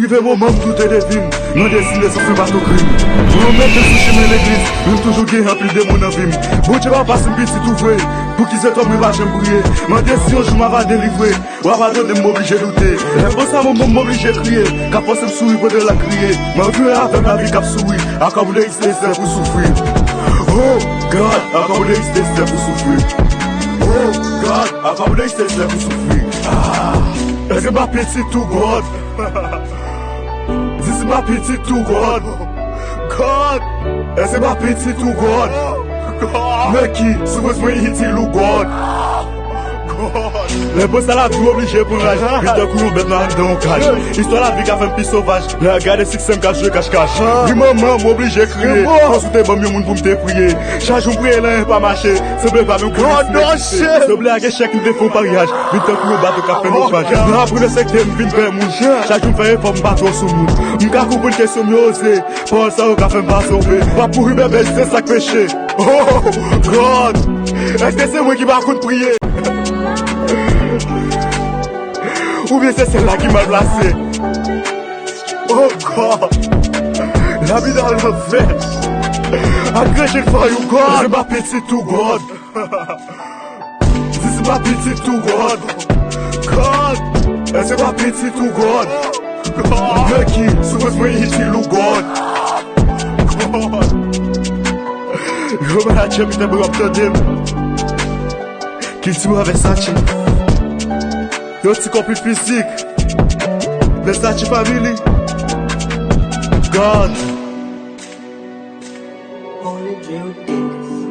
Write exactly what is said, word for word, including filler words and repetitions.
Rive moman m doute de vi m, mande si lesann se pa tou krim. Mwen mete sou chimen legliz, men m toujou gen anpil demon nan vi m. Bondye papa, si m pitit ou vre, pouki se tò mwen pa janm priye? Mande si yon jou m a va delivre. W a padone m, m oblije doute. Lè konsa moman m oblije kriye. Ka fòse m souri pandan l ap kriye. Malgre avè m lavi k ap souri. Encore plus de stress pou soufri. Oh God, encore plus de stress pou soufri. Oh God, encore plus de stress pou soufri. Ah. Èske m pa pitit ou God? Di si m pa pitit ou God. God. Èske m pa pitit ou God? God. Men ki soufrans mwen itil ou God? God. Lè konsa lavi oblije pran raj. Vin tankou yon bèt nan anndan yon kaj. Istwa lavi ka fè m pi sovaj. Lè gade siksè m k ap jwe kach kach. Wi manman, m oblije kriye. Kòm si w te ban m yon moun pou m te priye. Chak jou m priye, lè anyen pa mache. Sanble pa menm konnen si m egziste. Sanble ak echèk m te fè yon paryaj. Vin tankou yon bato k ap fè nofraj. Nan apre le sekte m vin pè moun. Chak jou m fè efò m pa twò sou moun. M ka konprann kesyon m yo oze. Pawòl sa yo ka fè m pa sove. Pa pouri bèbè, se sa k peche. Oh God! Èske se mwen ki pa konn priye? Oubyen se syèl la ki mal plase? Oh God! Lavi nan lanvè. Agranje fò yo God. Se pa pitit ou God. Di si pa pitit ou God. God. Èske pa pitit ou God? God. Men ki soufrans mwen itil ou God? God. Yo manager pita pou yo ap tande m. Kilti mwen Versace. Yon ti konpil fizik. Versace family. God. Only Drew did this.